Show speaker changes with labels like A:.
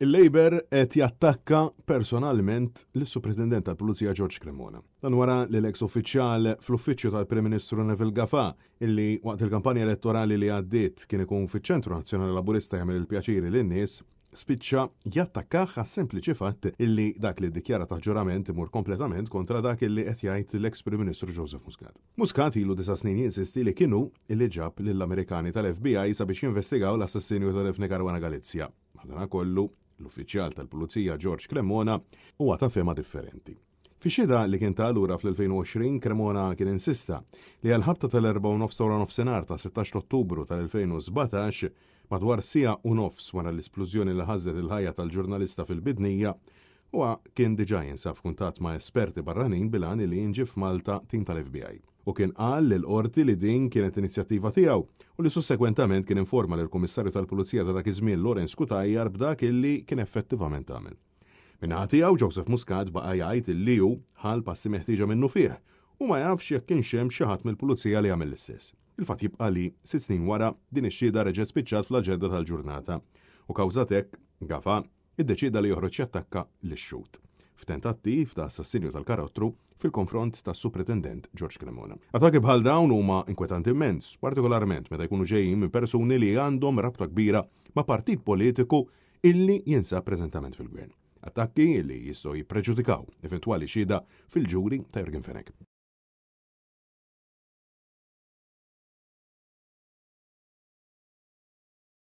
A: Il-Labour qed jattakka personalment lis-Supretendent tal-Pulizija George Cremona. Dan wara li l-eks uffiċjal fl-Uffiċċju tal-Prim Ministru Neville Gafà, illi waqt il-kampanja elettorali li għaddiet kien ikun fiċ-Ċentru Nazzjonali Laburista jagħmel il-pjaċiri lin-nies, spiċċa jattakkah għas-sempliċi fatt illi dak li ddikjara taħt ġurament imur kompletament kontra dak illi qed jgħid l-eks Prim Ministru Joseph Muscat. Muscat ilu disa' snin jinsisti li kien hu illi ġab lill-Amerikani tal-FBI sabiex jinvestigaw l-assassinju ta' Daphne Caruana Galizia. Madanakollu, l-uffiċjal tal-Pulizija George Cremona huwa ta' fehma differenti. Fix-xhieda li kien ta lura fl-2020, Cremona kien insista li għall-ħabta tal-erbgħa u nofs ta' waranofsinhar ta' 16 ta' Ottubru tal-2017, madwar siegħa u nofs wara l-isplużjoni li ħasdet il-ħajja tal-ġurnalista fil-Bidnija, huwa kien diġà jinsab f'kuntatt ma' esperti barranin bil-għan li jinġieb f'Malta tim tal-FBI. Hu kien qal lill-Qorti li din kienet inizjattiva tiegħu u li sussegwentament kien informa lill-Kummissarju tal-Pulizija ta' dak iż-żmien Lawrence Cutajar b'dak illi kien effettivament għamel. Min-naħa tiegħu Joseph Muscat baqa' jgħid illi hu ħa l-passi meħtieġa minnufih u ma jafx jekk kienx hemm xi ħadd mill-Pulizija li għamel l-istess. Il-fatt jibqa' li, sitt snin wara, din ix-xhieda reġgħet spiċċat fl-aġenda tal-ġurnata u kawża t'hekk, Gafà iddeċieda li joħroġ jattakka lix-xhud, f'tentattiv ta' assassinju tal-karattru fil-konfront tas-Supretendent George Cremona. Attakki bħal dawn huma inkwetanti immens, partikolarment meta jkunu ġejjin minn persuni li għandhom rabta kbira ma' partit politiku illi jinsab preżentament fil-gvern. Attakki li jistgħu jippreġudikaw eventwali xhieda fil-ġuri ta' Yorgen Fenech.